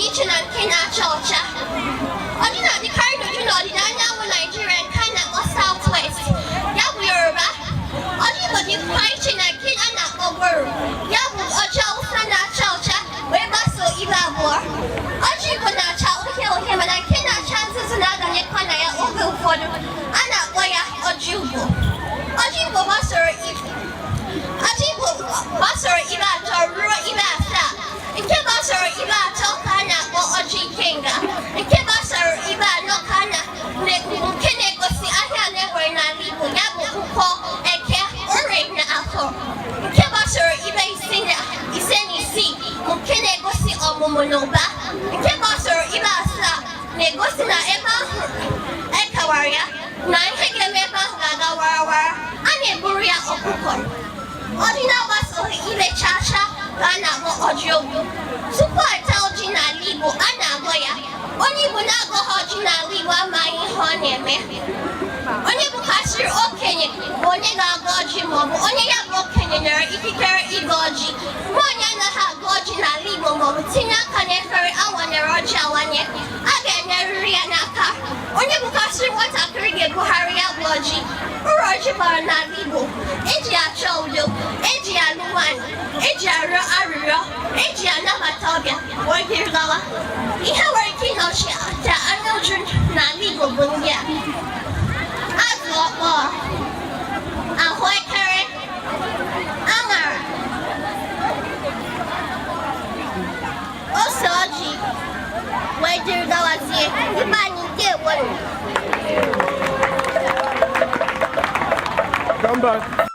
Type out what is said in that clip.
dị iche na nke na-acha ọcha. Ọjị na-adịkarị n'uju n'ọdịda anyanwụ Naijiria nke a na-akpọ South West, ya bụ Yoruba. Ọjị Igbo dịkwa iche na nke a na-akpọ goro, ya bụ ọjị Awụsa na-acha ọcha wee gbasoo ibe abụọ. Ọjị Igbo na-acha uhie uhie, mana nke na-acha nzuzu na-adanyekwa na ya oge ụfọdụ. A na-akpọ ya ọjị ugbo. Ọjị Igbo gbasoro ibe atọ ruo ibe asaa. Nke gbasoro ibe atọ ka a na-akpọ ọjị ikenga. Nke gbasoro ibe anọ ka a na nke na-egosi ahịa anọ enwere n'ala Igbo, ya bụ Nkwọ, Eke, Orie na Afọ. Nke gbasoro ibe ise na isii bụ nke na-egosi ọmụmụ na ụba. Nke gbasoro ibe asaa na-egosi na ebe ahụ ekewara ya na ihe ga-eme ebe ahụ ga-aga warawara. A na-eburu ya ọkụkọ. Ọjị na-agbasoghị ibe chaa chaa ka a na-akpọ ọjị ogwu. Tupu ata ọjị n'ala Igbo, a na-agọ ya. Onye Igbo na-agọghị ọjị n'ala Igbo amaghị ihe ọ na-eme. Onye bụkasịrị okenye bụ onye ga-agọ ọjị, maọbụ onye ya bụ okenye nyere ikikere ịgọ ọjị. Nwaanyị anaghị agọ ọjị n'ala Igbo maọbụ tinye aka n'efere awanyere ọjị awanye. A ga-enyerịrị ya n'aka. Onye bụkasịrị nwatakịrị ga-ebugharị ya bụ ọjị. Uru ọjị bara n'ala Igbo: eji ya achọ udo, eji ya alụ nwaanyị, eji arịọ arịrịọ, eji ya anabata ọbịa, wee dịrị gawa. Ihe nwere ike ịnọchi anya uju n'ala Igbo bụ ndị a: azụ ọkpọọ, ahụekere, aṅara, ose ọjị, wee dịrị gawazie. Ibe anyị, ndewo. Come back.